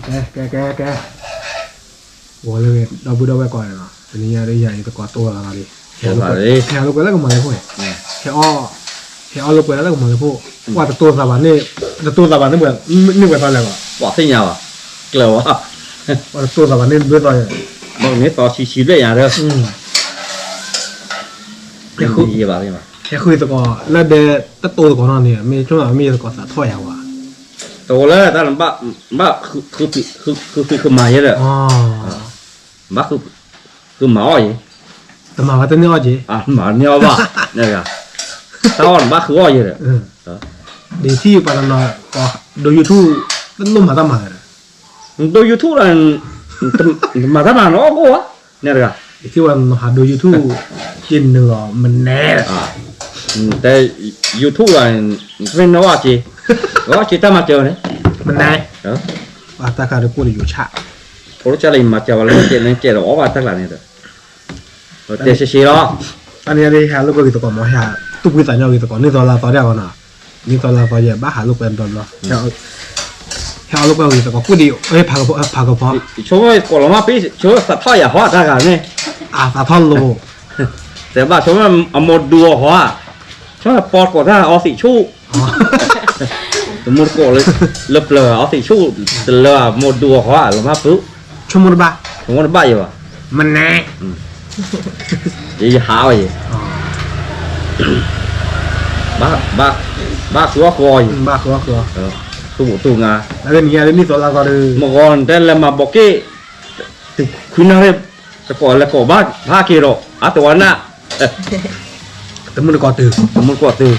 ကဲ ကဲ ကဲ ကဲ ဂီၤလၢဂ့ၤ ဒီပုၢ်ဒီဝဲၢ်ကိးဂၤန့ၣ်လီၤ. တနံၤညါဒ်ယၤအံၤသကိးတိၢ်လိာ်သးလီၤလံ. ဟဲလိာ်ကွဲလၢကမၤလၢခိၣ်န့ၣ်, ဟဲအီၣ်, ဟဲအီၣ်လိာ်ကွဲလၢကမၤလၢခိၣ်, ပှၤတတိၢ်သးဘၣ်န့ၣ်, တတိၢ်သးဘၣ်န့ၣ်, န့ၢ်ဝဲသီလဲၣ်လီၤ. ပှၤသ့ၣ်ညါဘၣ်, ကျၢၤဘၣ်, ပှၤတတိၢ်သးဘၣ်န့ၣ်ဘျုးသီ, ဘၣ်မ့ၢ်သီဆံဆံဘျဲၣ်ညါဒီး ဟဲဃုသကိးလၢဒဲတတိၢ်သကိးနီၢ်န့ၣ် မ့ၢ်ဆိကမိၣ်မ့ၢ်ယသကိးသးထီၣ်ယၤဝဲ, တအိၣ်လၢတၢ်န့ၣ်, ဘၣ်ဃုဖံးဃုမၤယဲဒီး, ဘၣ်ဃုမၤအီၣ်ယဲ, တမၤဘၣ်တန့ၢ်အီၣ်က့ၤ, မၤန့ၢ်အီၣ်ဘၣ်, တၢ်အီၣ်နဘၣ်ဃုအီၣ်ယဲဒီး, ဒ်ထံၣ်ပှၤတနီၤ, ဒိ YouTube, တလိၣ်မၤတၢ်မၤ, ဒိ YouTube လီၤ, မၤတၢ်မၤနီၢ်ကအိၣ်ဧါ, န့ၣ်တဂၤ, ဒ်ထံၣ်ပှၤတနီၤဟးဒိ YouTube, က့ၤနုာ်လီၤမနဲ, တဲ YouTube လီၤ, မ့ၢ်နအီၣ်က့ၤ, အီၣ်က့ၤတၢ်မၤစၢၤန့ၣ်, မနဲ, တၢ်ခါဒီးကိၣ်တယိၤဆၣ်, ဖိဒိၣ်ကၢ်လၢယမၤစၢၤဝဲလၢကဲန့ၣ်ကဲဒီးအီၣ်ဘၣ်တၢ်ကျါန့ၣ်ဒီး, တဲရှဲရှဲလီၤ, တၢ်န့ၣ်ဟဲလိာ်ကွဲဂ့ၤသကိးမ့ၢ်ဟဲ, သူၣ်ဖှံသးညီဂ့ၤသကိး နံၣ်သီလါသီဒၣ်ဂီၤနီၤ, နံၣ်သီလါသီယဲ ဘၣ်ဟးလိာ်ကွဲဘျီဘျီ, ဟဲအီၣ်လိာ်ကွဲဂ့ၤသကိး ကိၣ်ဒံး, ဖးကဖီ, ဖးကဖီ, ဆိကမိၣ်ကိးလီၤမၢ်ပ့ၢ် ဆိသးထီၣ်ယၤဟီတၢ်ဂၤန့ၣ်, အသးထီၣ်လိၤ, တဲဘၣ်ဆိကမိၣ်အမိၢ်ဒူအီၤဟီဧါ, ဆိကမိၣ်ပီကိးတၢ်အီသံးဆူၣ် တမူတကိးလၢပျၢၤအီသံးဆူၣ်, တလၢအမိၢ်ဒူအီၤဃီလီၤမၢ်ပုၢ်, ဆိကမိၣ်တဘၣ်, ဆိကမိၣ်တဘၣ်ယဲဘၣ်, မနဲ, ယဟးအီၤယဲ, ဘၣ်ဃုအီၣ်ဃီအီၤယဲ, ဘၣ်ဃုအီၣ်ဃီအီၤ, သူၣ်ဘိးသူၣ်ငါ, နံၣ်သီလါသီဒီး, မ့ၢ်ဂီၤနတဲလဲၤမၤဘီးက့ၣ်, တုၤခွံနၣ်ရံၣ်, တကိးလဲၤကိးဘၣ်က့ၤဒီး အါတဝီနၢ် တမူတကိးတုၤ, တမူတကိးတုၤ,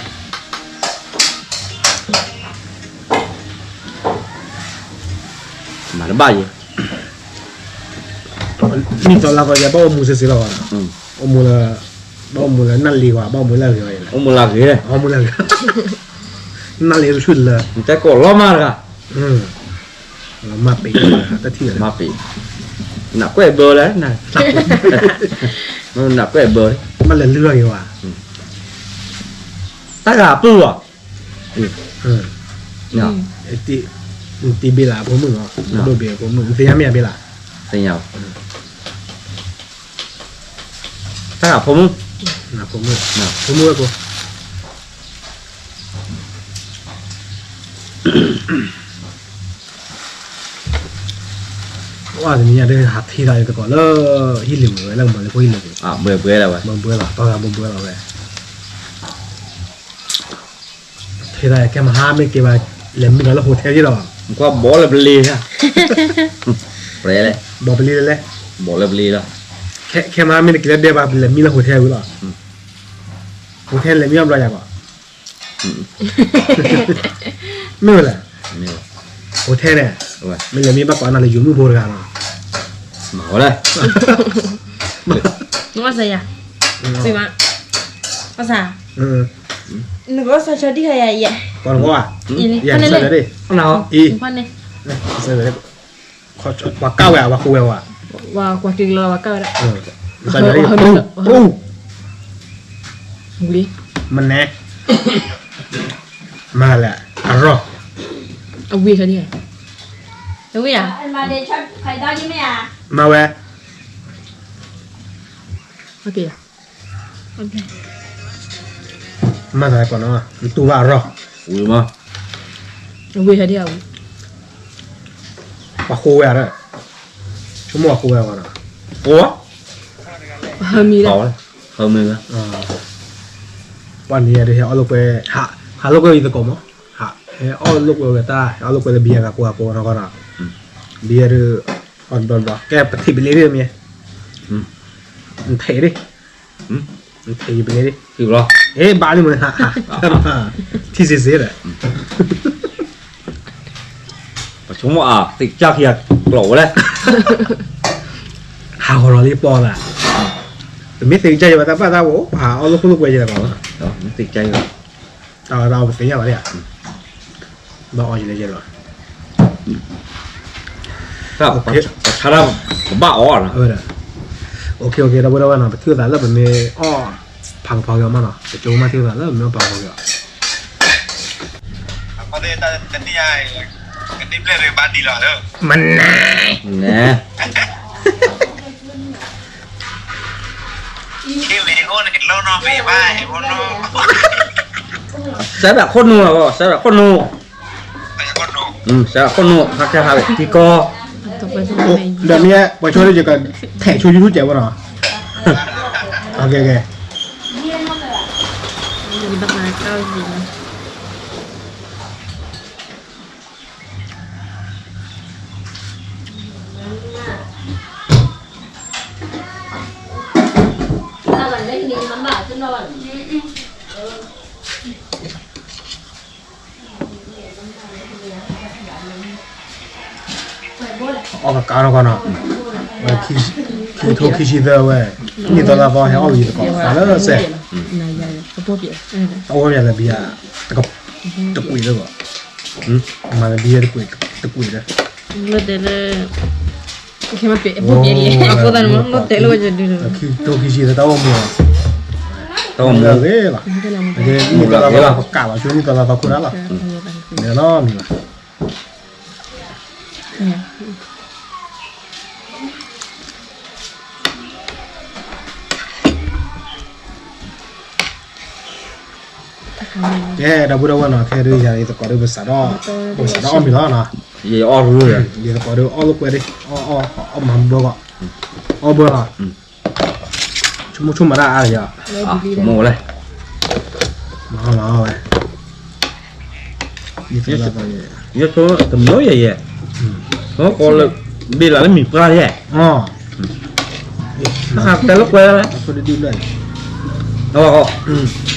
မၤတဘၣ်ယဲ, နံၣ်သီလါသီယဲ ဘၣ်အိၣ်မူစ့စ့လီၤ, အိၣ်မူလၢ, ဘၣ်အိၣ်မူလၢနၢ်လံၤဝဲ ဘၣ်အိၣ်မူလၢအဂ့ၤဝဲ, အိၣ်မူလၢအဂ့ၤ, အိၣ်မူလၢအဂ့ၤ, နၢ်လံၤတဆူၣ်လၢ, နတဲကိးလီၤမၢ်တဂၤ လီၤမၢ်ပ့ၤ, တထံၣ်လီၤမၢ်ပ့ၤ, နကွဲးဘၢလဲၣ်, နကွဲးဘၢ, ဘၣ်လဲၤလုၢ်အီၣ်က့ၤဝဲ, တၢ်ဂၤပုၢ်လီၤ, တံၤဘ့လးအဖိမုၣ်လီၤ, ဒိၣ်ဘ့အဖိမုၣ် နသ့ၣ်ညါမ့ၢ်အဘ့လး, သ့ၣ်ညါ, တၢ်ဂၤဖိမုၣ်, ဖိမုၣ်ဝဲကိး ဝဲတနံၤညါဒီး ဟးထံၣ်တၢ်အံၤသကိးလၢ ဟံၣ်လ့ၤဝဲ လၢမၤလၢဖိဟံၣ်လ့ၤပူၤ, ဘှဲဘှဲလီၤဝဲ, ဘှဲဘှဲလီၤ ပှၤဂၤဘှဲဘှဲလီၤဝဲ, ထံၣ်တၢ်အံၤ ကဲမဟါမ့ၢ်က့ၤဘၣ် လဲၤမံလီၤလၢ hotel ယ့ၣ်လီၤ, ကွၢ်ဘီလၢပလ့ၤ, ဘီပလ့ၤလဲၣ်, ဘီလၢပလ့ၤလီၤ, ခဲမဟါမ့ၢ်နက့ၤလၢဒဲဘၣ် လဲၤမံလၢ hotel ဝံၤလီၤ, hotel လဲၤမံအီၣ်ဘျီယၤကီး မ့ၢ်ဝဲလဲၣ်, hotel န့ၣ်, မ့ၢ်လဲၤမံဘၣ်ကိးနၤလၢယိၤမုၣ်ဖိတဂၤလီၤ, မၤဝဲလဲၣ်, နအီၣ်စၤယၤ, စံမ, အီၣ်စၤ, နကအီၣ်စၤဆီဒံၣ်ခါယၤယဲ, ကိးနဂီၢ်ဘၣ်, ယၤစၤယၤဒၣ်, အံၤ, ပှၤကၢ်ဝဲဧါ ပှၤဃိဝဲဧါ, ပှၤက့ၤကလီၤ ပှၤကၢ်ဝဲဒၣ်, မနဲ, မၤလဲၣ်, အရီၢ်, အဝံၣ်, အဝံၣ်ဧါ, မၤဝဲ, မၤသးကီးနီၤ နတူၢ်ဘၣ်အရီၢ်, ဝံၤမး, အဝံၣ်ဟဲဒံးအဝံၣ်, ပှၤဃိဝဲဧါ, ဆိကမိၣ်ပှၤဃိဝဲဧါ, ဃိ, ဟၢမံၤလၢ, ဟၢမံၤလၢ, ပှၤန့ၣ်ယၤဒ်ဟဲအီၣ်လိာ်ကွဲ, ဟးလိာ်ကွဲအံၤသကိးမး, ဟဲအီၣ်လိာ်ကွဲဝဲတၢ် ဟဲအီၣ်လိာ်ကွဲလၢဘံယၤဂၤကိးဂၤကိးဂၤနီၢ်ဂီၢ်နီၤ, ဘံယၤဒ်, အီၣ်ဘျီဘျီ ကဲပထံၣ်ပလ့ၤဒ်မ့ၢ်, နထဲးဒ် နထဲးယပန့ၣ်, ဟ့ၣ်ဘၣ်လံမ့ၢ်, ထံၣ်စ့စ့ဒီး, ပဆိကမိၣ်အါ သ့ၣ်ကစၢ်ခံဂၤကျိးဝဲလဲၣ်, ဟးဂီၤလီၤလံပီသး, ပမ့ၢ်သ့ၣ်ကစၢ်ယဲဘၣ်တၢ်ဘၣ်တၢ်အိၣ် ပဟးအီၣ်လိာ်ခိၣ်လိာ်ကွဲယဲလီၤ, မ့ၢ်သ့ၣ်ကစၢ်ယဲဘၣ်, တၢ်ဝဲတၢ်အိၣ်ပသ့ၣ်ညါဘၣ်လံဧါ ဘၣ်အီၣ်ယလဲၣ်ယဲလီၤ, ပဆါတၢ် ပဘၣ်အီၣ်လီၤ, ဒီပုၢ်ဒီဝဲၢ်နီၤ ပထံၣ်သးလၢပမ့ၢ်အီၣ်ဖးကဖီက့ၤအီၤမးနီၤ ပကၠိမးထံၣ်သးလၢပမ့ၢ်အီၣ်ဖးကဖီက့ၤအီၤ, တနံၤညါ ကဒ့ပျဲၢ်ရဘၣ်ဒံးလီၤလၢ မနၤ နဲ စဲဒၣ်ခိၣ်နူာ်လီၤ စဲဒၣ်ခိၣ်နူာ် စဲဒၣ်ခိၣ်နူာ် ဟးကဲဟးထံကီၢ် ဒီးမ့ၢ် ပှၤဆိဒ်ယက ထဲးဆိ YouTube ကဲးဝဲနီၤ ကဲကဲ အီၣ်ကကါထီၣ်ကီးနီၤ, ခံကထိခံဆံသၢဝဲ, နံၣ်သီလါသီဟဲအီၣ်ဝံၤသကိး သးလၢစဲး, တအိၣ်ဝဲလၢဘံယၤ, တကွံာ်လၢဂီၤ, မၤလၢဘံယၤတကွံာ်လၢ, အဃိသတးန့ၣ် မ့ၢ်တဲလၢဝဲဒၣ်ဒုးလီၤ, တအိၣ်မူလီၤ, နံၣ်သီလါသီပကးလီၤ ဆိနံၣ်သီလါသီခိၣ်ဒၣ်လီၤ, မ့ၢ်လီၤမ့ၢ်လီၤ. ကဲ ဒီပုၢ်ဒီဝဲၢ်နီၤ, ခဲဒုးယၤ ယသကိးဒုးပစးထီၣ်, ပစးထီၣ်အီၣ်မ့ၤလီၤနီၤ, ယသကိးဒုးအီၣ်လိာ်ကွဲဒၣ်, အီၣ်မၤဘၢဂီၢ်, အီၣ်ဘၢလီၤ, ဆိကမိၣ်ဆိကမးတၢ်အါယၤ, မၤလီၤဝဲ ယဆိကမိၣ်ယဲယဲ, ဆိကမိၣ်လၢ ဘ့ၣ်လးလၢမံၤပှၢ်ယဲ, တဲလိာ်ကွဲ, တဲ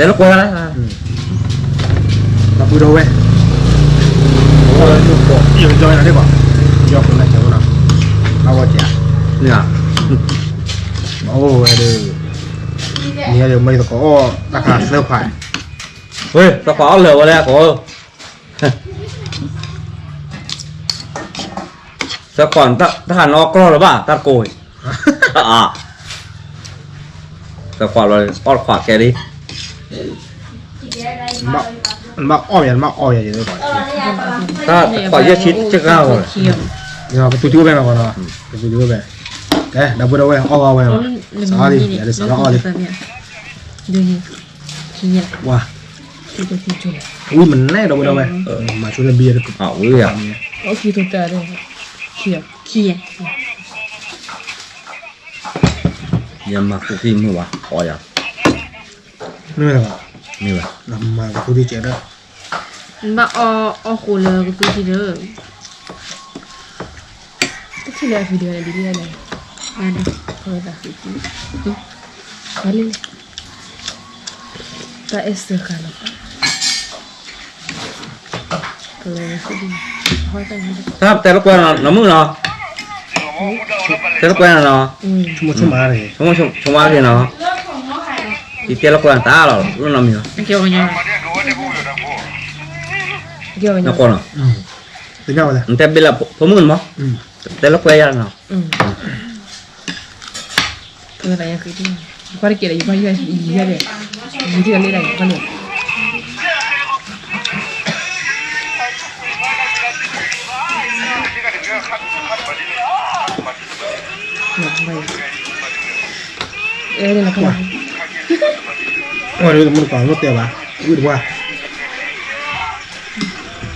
လိာ်ကွဲ, ဒီပုၢ်ဒီဝဲၢ်, ယကယီနၤဒ်ဘၣ်, ယီနၤ, အဝဲကဲ, အိၣ်ဝဲဒီး, မ့ၢ်ယမ့ၢ်သကိးအီၣ် တၢ်ခးသၢခွါ, ဝဲ သကိးအီၣ်လၢာ်ဝဲလဲၣ်ကိး သကိးတၢ်ခးနီၢ်ကီၢ်လၢၤဘၣ် တၢ်တကိးအံၤ, သကိးလီၤ အီၣ်တခွးကဲလံ, ဘၣ်အီၣ်ယၤ ဘၣ်အီၣ်ယၤ, တၢ်တခွးယဲၢ်ဆံတကဂၤလီၤ, ပသူထံအိၣ်ဖဲနီၤ, ပသူထံအိၣ်ဖဲ, ကဲ ဒီပုၢ်ဒီဝဲၢ် အီၣ်ဝဲဝဲ, စးထီၣ်လံ ယၤဒုးစးထီၣ်အီၣ်လံ, ဝံၤမနုၤဒီပုၢ်ဒီဝဲၢ်, မၤဆိလၢဘံယၤတက, ယမၤကူကံမုၢ်ဘၣ် အီၣ်ယၤ, မ့ၢ်ဘၣ်, မ့ၢ်ဘၣ်, မၤကူကံကဲဒၣ်, ဘၣ်အီၣ်အီၣ်ဃိလၢကသူထံဒီး, တထံၣ်လၢအ video န့ၣ် ဒ်လဲၣ်န့ၣ်, တၢ်အဲၣ်စၢၤ, တၢ်အဲၣ်စၢၤဃာ်လီၤ, တၢ်တဲလိာ်ကွဲနီၤ နမုၣ်နီၤ, တဲလိာ်ကွဲနီၤနီၤ, ဆိကမိၣ်ဆိကမးတဂ့ၤနီၤ, ယတဲလိာ်ကွဲတၢ်လီၤ လၢနီတမံၤဘၣ်, နကွၢ်နီၤ, နတဲဘ့ၣ်လၢဖိမုၣ်န့ၣ်မး, တဲလိာ်ကွဲယၤနီၤ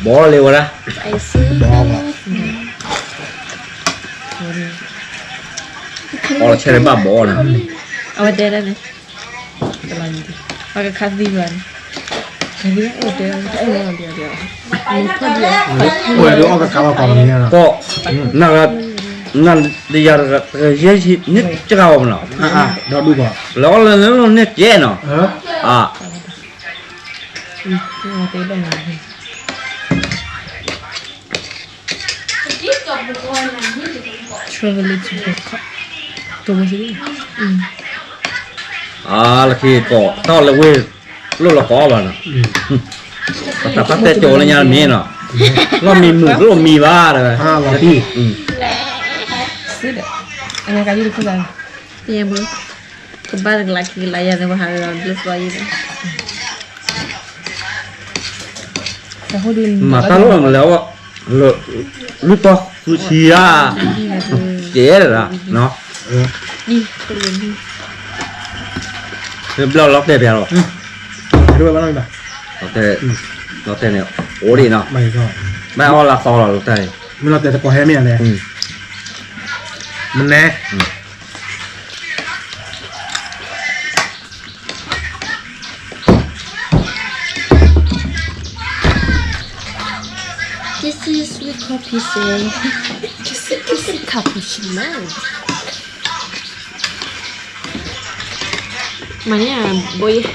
ဘီလ့ဝဲဒၣ်, ဘီ, အီၣ်ဆဲးဘၣ်ဘီန့ၣ်, အဝဲတဲဒၣ်န့ၣ်, ပှၤကခးသံဘၣ်န့ၣ်, ဝဲဒၣ်အီၣ်ကကါလီၤကီးမ့ၢ်, ကီး, န, န, ယၤတဂၤ ယဲၢ်ဆံနံၣ်ကဂၤဘၣ်မနီၤ, ဒီးဒူၣ်ကီး, လၢအီၣ်လၢလၢလၢန့ၣ်ကဲနီၤ, အါ အါ လၢခံကီး တၢ်လၢဝ့ၢ် လိၣ်လီၤကီးဘၣ်နီၤ, ပတၢ်ပၢ်တဲကၠိလၢညါတမံၤနီၤ, လီၢ်မံမုာ်တလိၣ်မံဘၣ်တဲဝဲ, ကဘၣ်တကလးခံကလးယၤန့ၣ် ပဟးဒီးဘျုးသီယံၤန့ၣ်, မၤတၢ်လိၣ်မလဲၣ်, လၢ လုၢ်ပီၢ်ဃုဆံဧါ, ကဲဒၣ်, ဘျီလီၤတဲာ်ပျးလီၤ, လီၤတဲာ်န့ၣ် အိၣ်ဒံးနီၤ, ဘၣ်အီၣ်လၢသီလီၤလီၤတဲာ်, မ့ၢ်လီၤတဲာ်တကိးဟဲမ့ၢ်ဧါလဲၣ်, မနဲ This is sweet coffee, say. This is cappuccino. မၤန့ၢ်ဘိယ့ၣ်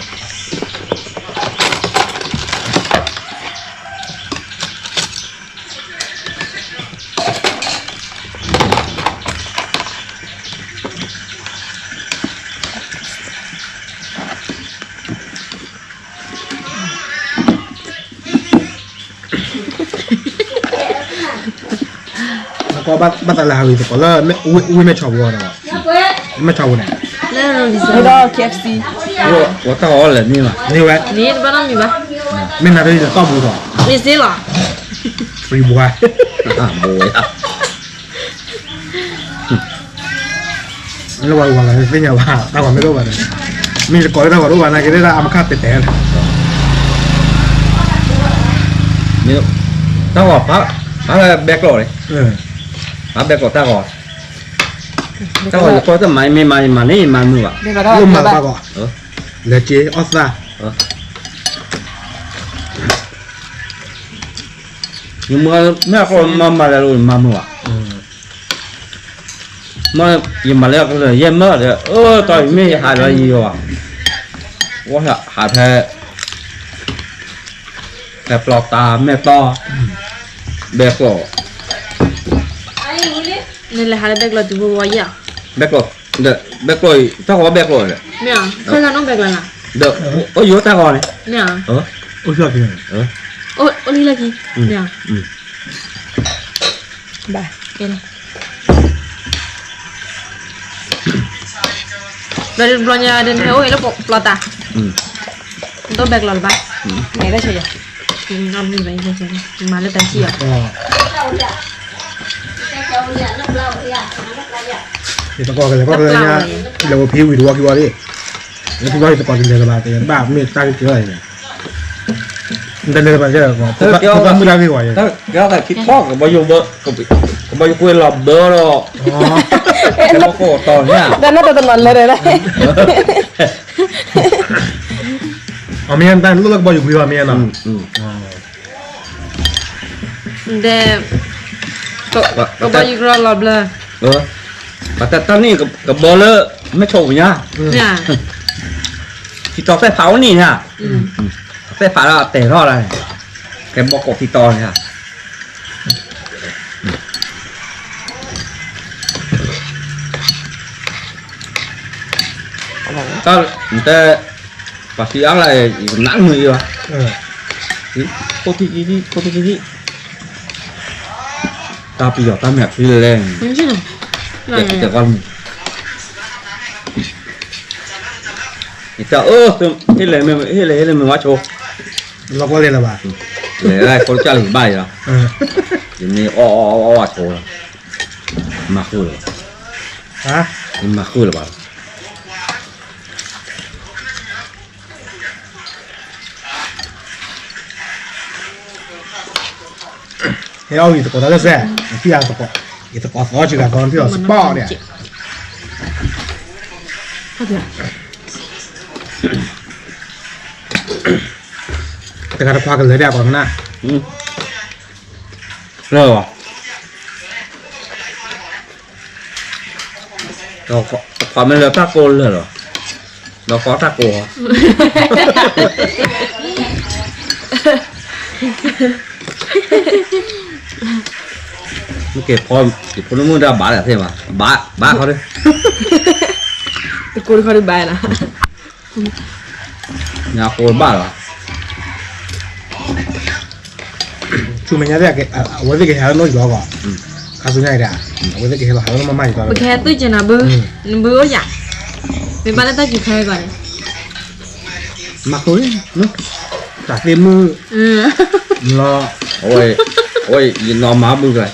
နကဘၣ်သးလၢဟးဝံၤသကိးလၢ ဝ့ၢ်မဲၢ်ဆီးပူၤဒီး, မဲၢ်ဆီးပူၤန့ၣ်, လၢ K F C ဝဲန့ၣ်တဘၣ်နီတမံၤဘၣ်, မ့ၢ်နၤတသီၣ်ပူၤဒီး, မ့ၢ်စ့လီၤ, free boy လၢပှၤဂီၤလီၤသ့ၣ်ညါဘၣ် တၢ်ဂီၤမ့ၢ်တအိၣ်ဘၣ်န့ၣ်, မ့ၢ်တကိးလၢတၢ်ဂီၤတအိၣ်ဘၣ်နာ်က့ၤ လၢတၢ်အမခါတဲာ်တဲာ်လီၤ, တၢ်ဂီၤဖး ဖးလၢဘဲကျိးန့ၣ်, ဖးဘဲကျိးတၢ်ဂီၤ, တၢ်ဂီၤယကိးတမၤမ့ၢ်မၤယမၤန့ၣ်ယမၤမုာ်ဘၣ်, အိၣ်မၤဘၣ်ဂီၤ, လဲၤက့ၤအီၣ်သၣ် ယမၤမ့ၢ်အဃိမၤမၤလဲၤလိာ်ယမၤမုာ်ဘၣ်, မ့ၢ်ယမၤလၢကလၢၤယဲၢ်မၢဒီး အၢ တီၢ်အံၤမ့ၢ်ယဟးလီၤယံၤဘၣ်, ဝဲဟးဖဲ ဖဲပျီတၢ်မဲာ်တီၢ် ဘဲကျိး, နလဲၤဟးလၢဘဲကျိးတုၤဝဲဝီယဲၢ်, ဘဲကျိး, ဒီး ဘဲကျိးအံၤ တၢ်ဂီၤဘဲကျိးဒီး, မ့ၢ်အီၤ ဆၢလၢနီၢ်ဘဲကျိးလီၤ, ဒီး အိၣ်ယိၤတၢ်ဂီၤန့ၣ်, မ့ၢ်အီၤ, အိၣ်လၢခံ, မ့ၢ်အီၤ, ဘၣ် ကဲန့ၣ် ဘျီညါဒီးနဟဲအိၣ်လၢပျီတၢ်, နတဘဲကျိးလၢၤဘၣ်, မၤလၢတၢ်ထံၣ်အီၤ, ယသကိးကလဲၤကီၢ်ကလဲၤညါ, လဲၤဝဲဖံဝံၤတဝီခံဝီလံ, လၢဖံဘီယသကိးတလဲၤလၢၤဘၣ် တဘၣ်မ့ၢ်တၢ်ကကဲလီၤအံၤန့ၣ်, နတလဲၤလၢၤဘၣ်ကဲ, ပှၤမုၢ်တၢ်ဂ့ၢ်ဝဲ, ကဲထီၣ်သးခံထီၣ် ကဘီယူၤကွံာ်လီၤဘၢဒီး, ကဘီကိးတီၤညါ, ဒီးနတတလီၤလၢာ်ဒီး, အမ့ၢ်တၢ်လိၣ်လၢကဘီယူၤကွံာ်ဘၣ်မ့ၢ်နီၤ, ဒီး ကဘီယူၤကလီၤဘျၢ, ဘၣ်တၢ်န့ၣ်ကဘီလၢ မဲၢ်ဆိးပူၤညါ, ထံတီၤသဲၣ်ဖးဝဲန့ၣ်ညါ, သဲၣ်ဖးလၢအတဲာ်ထီၣ်လၢ, ကဲဘီကိးထံတီၤန့ၣ်, တၢ်, နတဲ, ပှၤသံအါလၢ ယကနၣ်မုာ်အံၤဘၣ်, ခိၣ်ထံၣ်, ခိၣ်ထံၣ်, တၢ်ပယီၤတၢ်မဲာ်ဖံလဲၣ်လဲၣ်, ယတဲ, ယတဲ, အၢ, ဟ့ၣ်လဲၣ်, ဟ့ၣ်လဲၣ်မ့ၢ်ဝဲဆိ, လီၤကီလဲၤလၢၤဘၣ်, လဲၤလၢခိၣ်ကၢ်လၢဘၣ်အံၤလီၤ, ယမ့ၢ်အီၣ်အီၣ်အီၣ်အီၣ်ဆိလီၤ, မၤဃုာ်လၢၤဘၣ်, ယမၤဃုာ်လၢၤဘၣ်လီၤ. ဟဲအီၣ်ဂံၢ်သကိးတၢ်လၢစဲး, နထံၣ်အသကိး, ယသကိးသီစှၤဂၤသီနထံၣ်လီၤစပီၣ်ဒဲး, တဂၤတခွါကလဲၤဒဲးအကိးမနၢ်, လၢာ်ဘၣ် တခွါမ့ၢ်လၢတၢ်ကိးလၢာ်လီၤ, ဒီးဃီတၢ်ကိး, မ့ၢ်ကဲဖီ, ယဖိနမုၣ်တၢ်ဘၣ်လၢသ့ၣ်ဘၣ်, ဘၣ်, ဘၣ်ခီဒု, တကိးတခီဒုဘၣ်လီၤ, ညါကိးဘၣ်လီၤ. ဆူမဲာ်ညါသ့ၣ် အဝဲသ့ၣ်ကဟဲလၢနီၢ်ယံၤလီၤဂီၢ်, ခါဆူညါအံၤဒၣ်, အဝဲသ့ၣ်ကဟဲလီၤဟးလၢနီၢ်မၤမၢ်ယံၤလီၤ, ပကဟဲသုကနၤဘု, နဘုအိၣ်ယၤ, မ့ၢ်ဘၣ်လၢတၢ်စူၤခဲဂီၢ်န့ၣ်, မၤဃုာ်, တၢ်သ့ၣ်မုၣ်, လီၤ, အဝဲ, ယနီၢ်မၤဘုကျါ,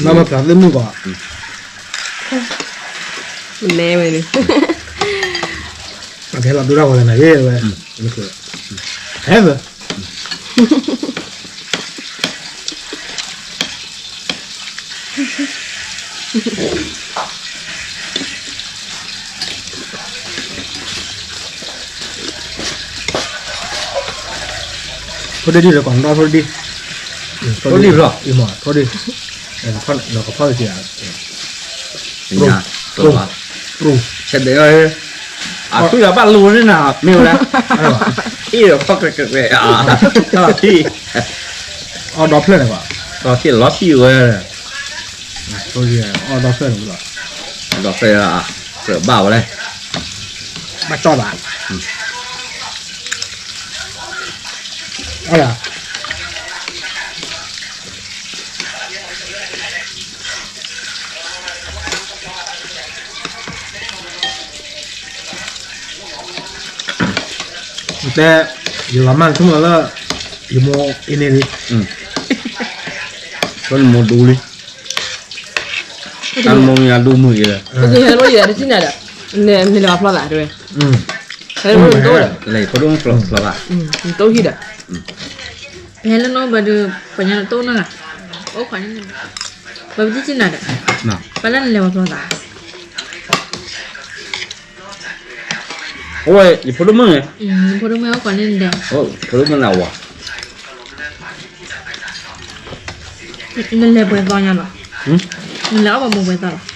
မၤမၤပျၢ်သ့ၣ်မုၣ်ကီး, နဲဝဲန့ၣ်, အကဟဲလီၤဒုရၣ်ဝဲနၤဂ့ၤဝဲ, ဟဲ, ထိၣ်ဒ့ၣ်ဒ်ဒီးကီးနီၣ်ထိၣ်ဒ့ၣ်, ထိၣ်ဒ့ၣ်ဘျီ, ထိၣ်ဒ့ၣ်, ဒီးကဖီၣ်က့ၤ, ပရူ, ဆဲးဒဲး, အထူၣ်လၢဘၣ်လိၤန့ၣ်နၤ မ့ၢ်ဝဲဒၣ်, အ့ၣ်ဒီးဖီၣ်ကဲကဲကဲ, အီၣ်ဒီဖျၢၣ်န့ၣ်ဘၣ်, လီၤထံၣ်ဝဲ, အီၣ်ဒီဖျၢၣ်န့ၣ်ဘၣ်, ဒီဖျၢၣ်, ကြၢးဘၣ်ဝဲလဲၣ်, ဘၣ်ကၠီၣ်ဘၣ် တဲ, ယလီၤမၢ်ဆိကမိၣ်လၢ ယမိၢ်အ့န့ၣ်လံ, ဆိမိၣ်ဒူလံ, အမိၢ်မ့ၢ်အဒူမုၢ်အံၤလၢ, တထံၣ်နၤဒီး, နလဲၤပာ်ဖျီသးတဲဝဲ, ဟဲလၢဖိဒိၣ်မုၣ်ဖျီသး, တိၢ်ဟံၣ်ဒီး, ဖဲလၢနီၢ်ဘၣ်ဒီး, ပှၤညါတိၢ်နီၢ်, အိၣ်ခွါန့ၣ်, ပှၤပတံၢ်နၤဒီး, ပှၤလၢနလဲၤပာ်ဖျီသး အိၣ်ဝဲယဖိဒိၣ်မုၣ်န့ၣ်, ဖိဒိၣ်မုၣ်အိၣ်ကိးန့ၣ်ဒဲး, ဖိဒိၣ်မုၣ်န့ၣ်ဝဲ, နလဲၤပှဲၤသီညါလီၤ, နလဲၤအီၣ်ပှၤမိၢ်ပှဲၤသီလီၤ,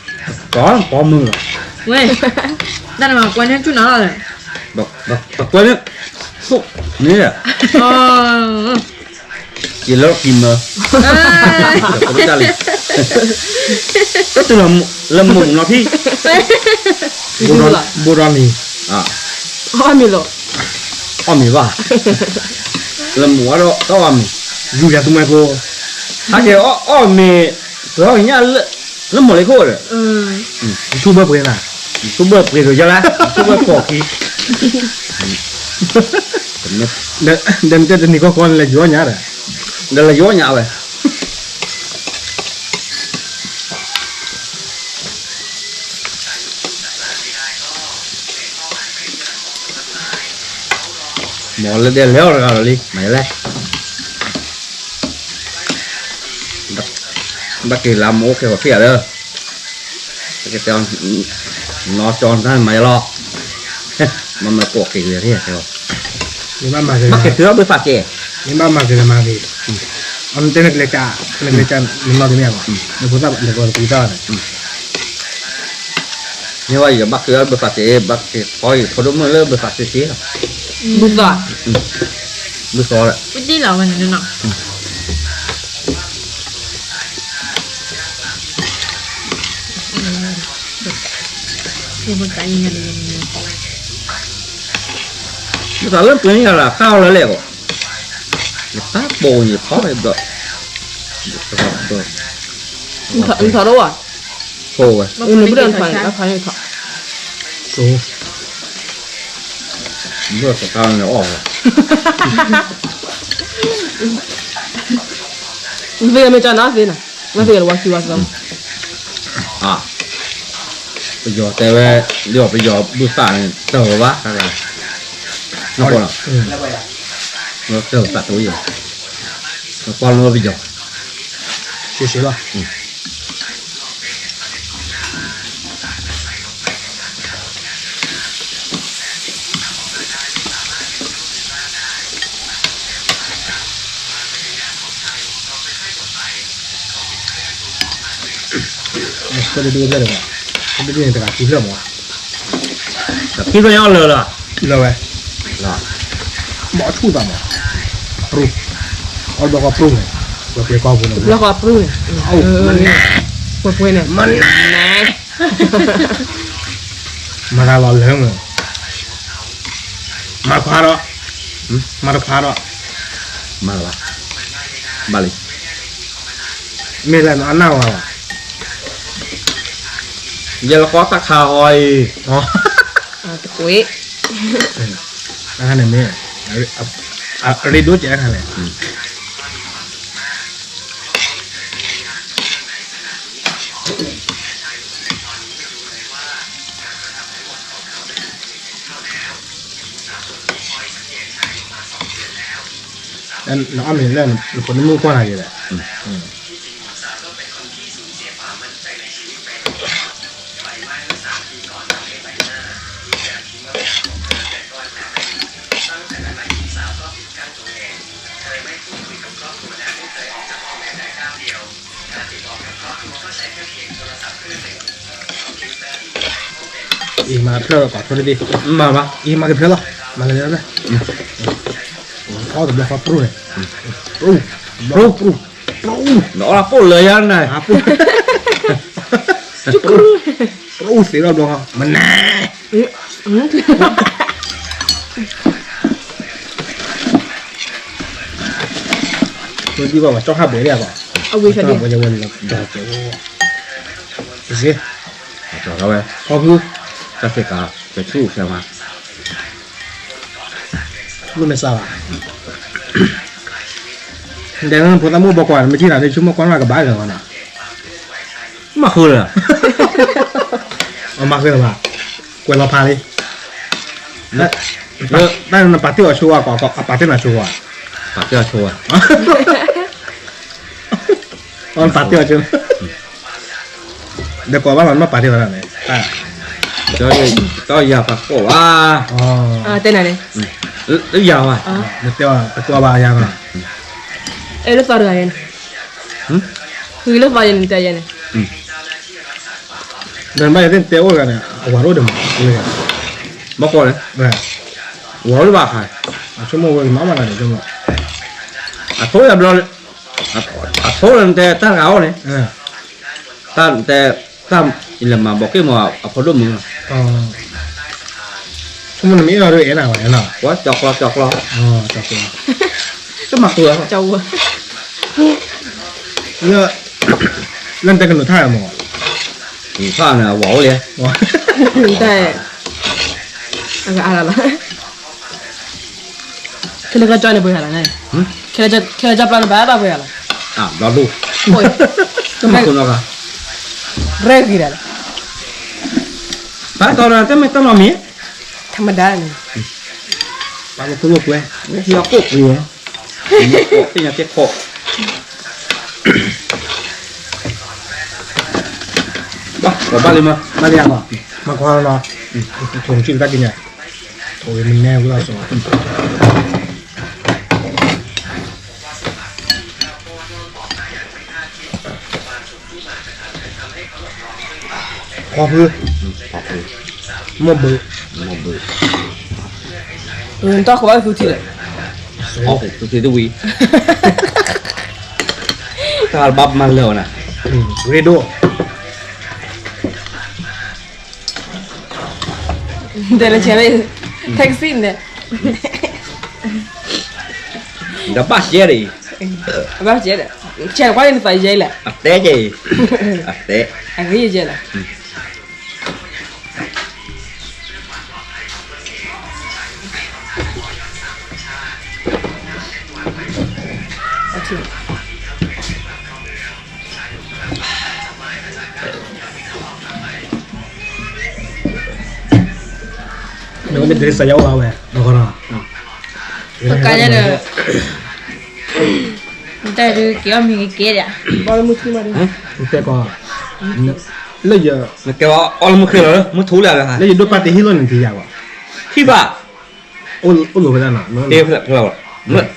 ပှၤမိၢ်လီၤ, ဝဲ, တၢ်နမၤကွဲန့ၢ်ဆူၣ်နၤလီၤ, ကွဲန့ၢ်, န့ၣ်, ယလၢကံၤမၢ, တၢ်တုၤလၢမိၢ်နီၤဖံ, ဘိဒီနံၤ, အီၣ်မ့ၤလီၤ, အီၣ်မ့ၤဘၣ်, လၢမိၢ်ဝဲဒီးတၢ်အီၣ်မ့ၤ, ယူၤယၤသူမှဲကိ, ဟးက့ၤအီၣ်မ့ၤ, ပှၤညါ, လၢမိၢ်လ့ခိၣ်ဒီး, ယထူဘၢပှ့ၤနၤ, ယထူဘၢပှ့ၤကယါလဲၣ်, ယထူဘၢကိးခံ ဒီးနတဲတနံၤကီကီန့ၣ်လဲၤယီညါဒီး, ဒီးလဲၤယီညါဝဲ, မ့ၢ်လၢဒဲးလဲၤအီၣ်တဂၤလီၤလံ မၤယလဲၣ်, ဘၣ်က့ၤလၢမိၢ်အိၣ်ခဲဂီၤဖံးဧါဒီး, ပကတဲအီၤ, နီၢ်ကၠီနတၢ်မၤယလီၤ, မ့မ့ၢ်ကိးက့ၤက့ၤ, ဘၣ်က့ၤတုၤအီၣ်ဘုဖးစဲး, မ့ၢ်ဘၣ်မၤက့ၤလၢမၤက့ၤ, အီၤနတဲနကလဲၤကၢ, နကလဲၤကၢ, နနီၢ်တမ့ၢ်ဘၣ်, နဖိသၣ်လဲၤကီၤတပူၤတၢ်န့ၣ်, မ့ၢ်ဝဲယဘၣ်က့ၤအီၣ်ဘုဖးစဲး, ဘၣ်က့ၤဖီယဖိဒိၣ်မုၣ်လၢဘုဖးစဲးစ့လီၤ, ဘုသီ, ဘုသီ, မ့ၢ်သးလၢပှ့ၤန့ၣ်ယၤလၢခါအီၤလၢလဲၣ်ဘၣ်, ယပၢ်ပိာ်ယဖီဘၣ်, နထီၣ်တအိၣ်ဘၣ်, ဖိဝဲ, နဘုဒၣ်နထီၣ်န့ၣ်, ဘုဒၣ်ထီၣ်တၢ်န့ၣ်အီၣ်ဝဲ, သ့ၣ်မ့ၢ်ကၢနၤသ့ၣ်နၤ, ဝဲသ့ၣ်ကလဝါခံဝါသီ ပယီၤတဲဝဲ, လၢပယီၤဘုသၣ်န့ၣ် တၢ်ဝဲဘၣ်, နကွၢ်လီၤ, တၢ်သးတဝံၤ, နကွၢ်လီၤပယီၤ, ရှဲရှဲလီၤ. တဂၤခံဖျၢၣ်မး, ခံဖျၢၣ်ညါအီၣ်လၢာ်လီၤ, လၢာ်ဝဲ, မ့ၢ်အထူၣ်သးမး, ပရူ, အီၣ်ဘျီကီၢ်ပရူန့ၣ်, ပှဲၤပှဲၤကီၢ်ပူၤန့ၣ်, ပှဲၤပှဲၤန့ၣ်, မၤတၢ်လီၤလၢာ်မး, မၤခွါဒီး, မၤတခွါဒီး, မၤလၢၤဘၣ်, ဘၣ်လံ, မ့ၢ်လၢနအနၢ်ဝဲလီၤ, ယလၢကီတၢ်ခါအီၤအံၤ, တကွ့, အန့ၣ်မ့ၢ်, အရ့ဒိၣ်ကဲခါလဲၣ်, မ့ၢ် နအီၣ်မ့ၤလၢနဖိနမုၣ်ကွၢ်နၤက့ၤလဲၣ်. အံၤမၤဖျၢၣ်ကွၢ်ဖျိတဘ့ၣ်, မၤဘၣ်, အံၤမၤက့ၤဖျၢၣ်လီၤ, မၤလၢလၢ, အီၣ်တဘျီဃီပရူၢ်န့ၣ်, ပရူၢ်, ပရူၢ်, ပရူၢ်, နအီၣ်လၢပိၢ်လၢယါန့ၣ်, ပရူၢ်သ့ၣ်ဒီးဘျီဃီ မနၤ ဒ်ဘၣ်ပှၤကၠီၣ်ဟးဘှဲးဒၣ်ကီး, အဝဲကၠီၣ်ဟးဘှဲးယဝဲလီၤ, ကၠီၣ်ဝဲ, ဖီဖု, တၢ်သ့ၣ်ကါ, ကဆူၣ်ဆဲမး, မ့ၢ်မ့ၢ်စၢ်ဘၣ်, ဒဲးဖိသၣ်မုၣ်ဘီကွၢ် မ့ၢ်ထံၣ်နၤဒ်ဆိကမိၣ်ကွၢ်နၤကဘၣ်ဂ့ၤဝဲနီၤ, မၤဃုလၢ မၤဃုလၢၤဘၣ်, ကွဲးလီၤဖးလံ, တၢ်နပာ်တ့ၢ်အီၤဆိဝဲ, အပာ်တ့ၢ်နၤဆိဝဲ, ပာ်တ့ၢ်အီၤဆိဝဲ, နပာ်တ့ၢ်အီၤဆိ, ဒီးကိးဘၣ်လီၤ နဘၣ်ပာ်တ့ၢ်ဝဲဒၣ်န့ၣ်, တၢ်ယၤပာ်ကိးဘၣ်, တဲနၤန့ၣ်, တၢ်ယၤဘၣ်, တၢ်ဘၣ်ယၤဘၣ်, အဲၣ်လၢသီတဂၤယဲန့ၣ်, ဃုလၢသီယဲန့ၣ် တဲယဲန့ၣ် ဒီးဘၣ်ယၤသ့ၣ်တဲအိၣ်တဂၤန့ၣ် အဝၤတအိၣ်ဒီးမး, ဘၣ်ကိးန့ၣ်, ဝၤအိၣ်လၢဘၣ်ခါ, အဆိကမိၣ်ဝဲကမၤမးတၢ်န့ၣ်, အထိယၤဘျီ, အထိလၢနတဲတၢ်တဂၤအိၣ်န့ၣ်, တၢ်တဲ, တၢ်လဲၤမၤဘီးက့ၣ်မးအဖိဒိၣ်မုၣ်, ဆိကမိၣ်နမ့ၢ်အဲၣ်လီၤဒီးအဲၣ်နၤဝဲ, ဝဲကၠီကျီကၠီကျီ, တမၤဃုာ်, လၢနတဲကနုာ်ထၣ်မး, နုာ်ထၣ်န့ၣ် အဝၤအိၣ်လံ, တၢ်, အကအါလီၤ, ခဲလၢာ်ကၠီန့ၣ်ပှဲၤဂၤလီၤ, ခဲလၢာ်ကၠီပျီန့ၣ်ဘၣ်ဘၣ်ပှဲၤဂၤလီၤ, ဘျီဒိၣ်, ရဲၣ်ဂ့ၤဒၣ်လီၤ, ဘၣ်ကီးဒီးတမ့ၢ်တနီၤမံၤ, ထမဒါန့ၣ်, ဘၣ်ကီးပှဲၤ, ဟံးအကိၣ်ပှဲၤ, သ့ၣ်ညါသ့ၣ်ခိး ဘၣ်, ဘၣ်လံမး, ဘၣ်လံဧါ, မၤကွၢ်လီၤ, ထိၣ်ကံၣ်တၢ်ကညး, ထိၣ်ဝဲမ့ၢ်နဲဝဲလီၤစီၤ, ဖီဖု, မိၢ်ဘု, မိၢ်ဘု, တၢ်ဃိဘၣ်သူထံလဲၣ်, သူထံတဝံၤ, တၢ်ဘၣ်မၤလၢာ်အီၤနၤ, ရ့ဒိၣ် တဲလၢဆဲးလၢ taxi န့ၣ်, ဒီးဘၣ်ရှဲဒီးအံၤ, ဘၣ်ရှဲဒီး, ဆဲးကွၢ်လၢနသးယဲလဲၣ်, အတဲကဲအံၤ, အတဲ, အဂ့ၢ်ယဲလဲၣ်. နကမ့ၢ်တရံးစၢ်ယါအိၣ်ဘၣ်ဝဲ, ပကါညါဒီး, တၢ်ဒုးက့ၤအီၣ်မ့ၤကကဲဒီး, တဲကီး, လၢယ, နကဲအီၣ်လၢမုၢ်ဃ့လီၤ, မုၢ်ထူလၢ်လၢ, လၢယဒိၣ်ပာ်တ့ၢ်ဟံၣ်လီၤန့ၣ်တယၤဘၣ်, ဟံၣ်ဘၣ်, အိၣ်လၢဖဲလဲၣ်နီၤ, ဘၣ်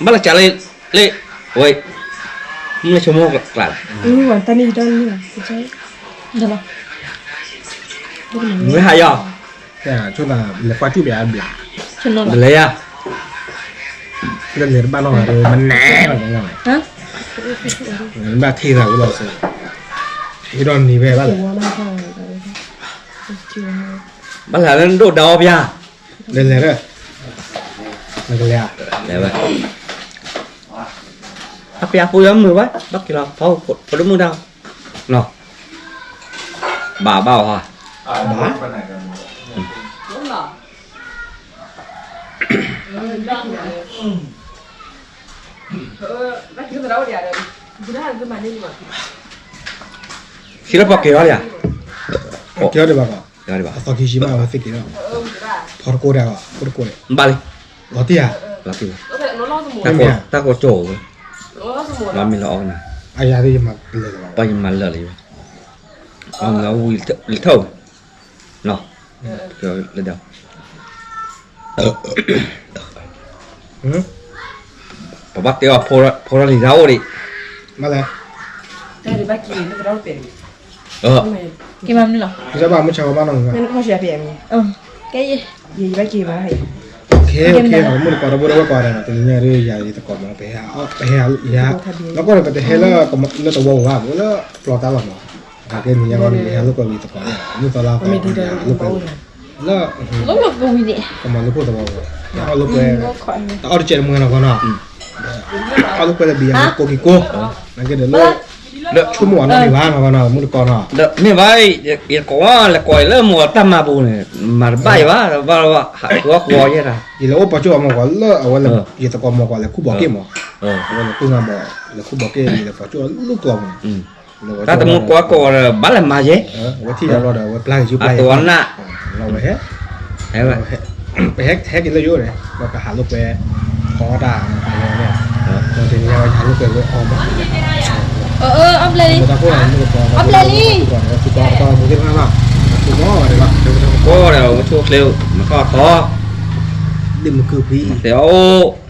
လၢကးလၢ, လၢ, ဝဲ, မုၢ်လၢဆိကမိၣ်ကျး, မ့ၢ်ဟးယီၤ, ဆိသးလဲၤကွၢ်ကၠူၣ်ဘၣ်အဘျး, လဲၤယၤ, လၢလဲၤတဘၣ်နီၢ်ဂၤဒီး မနၤလီၤ, ဘၣ်ထံၣ်သးဝဲလီၤစဲး, ဟံးဒီးနံၤဖဲဘၣ်လဲၣ်, ဘၣ်လဲၣ်လၢနဒိၣ်ဒါအီၤပျၢ်, လဲၤလဲၤ, နကလဲၤဧါ, လဲၤဝဲ, အပျၢ်ဖိယီမုာ်ဝဲ ဘၣ်က့ၤလီၤ ဖီဖိဒိၣ်မုၣ်တၢ်, နီၤ, ဘၣ်ဘၣ်အီၤ, ဘၣ် ခံလၢပှၤကဲၤအီၤလံဧါ, ကဲၤအီၤဒံးဘၣ်ကီး, အသီခံဆံမးအဝဲသ့ၣ်ကဲၤအီၤ, ဖီတကိးဒၣ်ကီး ဖိတကိးန့ၣ်, ဘၣ်လံ, လီၤတံၢ်ဧါ, လီၤတံၢ်လီၤ တၢ်ကိၢ်ကၠိၣ်ဝဲ, လီၤမ့ၢ်လီၤအီၣ်နၤ, ပှၤယမၤလၢာ်လၢယဘၣ်, အီၣ်မ့ၢ်လီၤဝံၤလၢထီၣ်, လၢဒီး ပဘၣ်တဲအီၤဖိထီၣ်လံၤတၢ်အိၣ်ဒံး, မ့ၢ်လဲၣ်, က့ၤမၤမနုၤလီၤ, ကဘၣ်မုၢ်ဆါဝဲဘၣ်နီၤ, ကဲ, ကဲ, မုၢ်တကိးဒီပုၢ်ဒီဝဲၢ်ကိးဂၤဒဲးနီၤ, တနံၤညါဒ်ယၤယသကိးမး, ပဟဲ, ပဟဲ, လီၤကီၢ်န့ၣ် ပတဟဲလၢ, လၢသဝီပူၤဘၣ်, ပအိၣ်လၢပျီတၢ်လီၢ်မး, အကဲနံၤညါဝဲန့ၣ် ပဟဲလိာ်ကွဲဝံၤသကိး, မုၢ်သီလါသီဖဲယၤလိာ်ကွဲဝံၤ, လၢ, ကမၤလိဖိသဝီပူၤ, အီၣ်လိာ်ကွဲ, တအီၣ်တကဲးတမှဲနီၤကီးနီၤ, အီၣ်လိာ်ကွဲလၢဘံယၤကိးက့ၤကိး, နကဲဒီးလၢ, ဆိကမိၣ်အီၤနီတမံၤဘၣ်နီၤကီးနီၤ, မုၢ်တကိးနီၤ, မ့ၢ်ဘၣ်, ယကိးဝဲလဲၤကိးအံၤလၢမိၢ်တၢ်မၤပူၤန့ၣ်, မၤတဘၣ်အံၤဘၣ်, ဘၣ်လၢဘၣ်, ဟးဃီဃီယဲၢ်တၢ်, ယလဲၤအိၣ်ပီကၠိၣ်အမိၢ်ကွၢ်လၢအဝဲ, ယသကိးမိၢ်ကွၢ်လဲၤခူၣ်ဘီးက့ၢ်မး, အဝဲလဲၤခူၣ်နၤမး, လဲၤခူၣ်ဘီးက့ၢ် ယလဲၤပီကၠိၣ်အလီၢ်ကျီမး, တၢ်တမူကွၢ်ကိးဒီး ဘၣ်လဲၤမၤယဲၢ်, အဝဲထံၣ်ယၤဘျီဒီး အဝဲပျၢ်ယၤယုၢ်ပျၢ်ယၤ, လီၤဝဲဟဲ ပဟဲက့ၤလၢယိၣ်န့ၣ် ပကဟးလိာ်ကွဲ, အီၣ်တၢ်, တနံၤညါဝဲဟးလိာ်ကွဲဝဲအီၣ်မး, အီၣ်ဘျဲၣ်လံ, အီၣ်ဘျဲၣ်လံ, သုကိးတၢ်မူသ့ၣ်တဖၣ်ဘၣ်, သုကိးဒီးဝဲဆိၣ်ချ့, မၤထီၣ်ထီ, ဒ့ၣ်မုၢ်ကုၢ်ဖှံ, တဲအီၤ,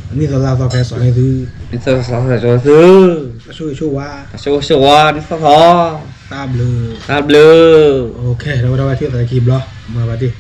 နံၣ်သီလါသီဖဲစီၤန့ၢ်သု, နံၣ်သီလါသီဖဲစီၤန့ၢ်သု, အဆိၣ်ဂ့ၤဆိၣ်ဝါ, အဆိၣ်ဂ့ၤဆိၣ်ဝါ နံၣ်သီလါသီ, တၢ်ဘျုး, တၢ်ဘျုး, ဒီးဝဲဒၣ်ဝဲထံၣ်သးလၢခံဘျီ, မၤဘၣ်တ့ၢ်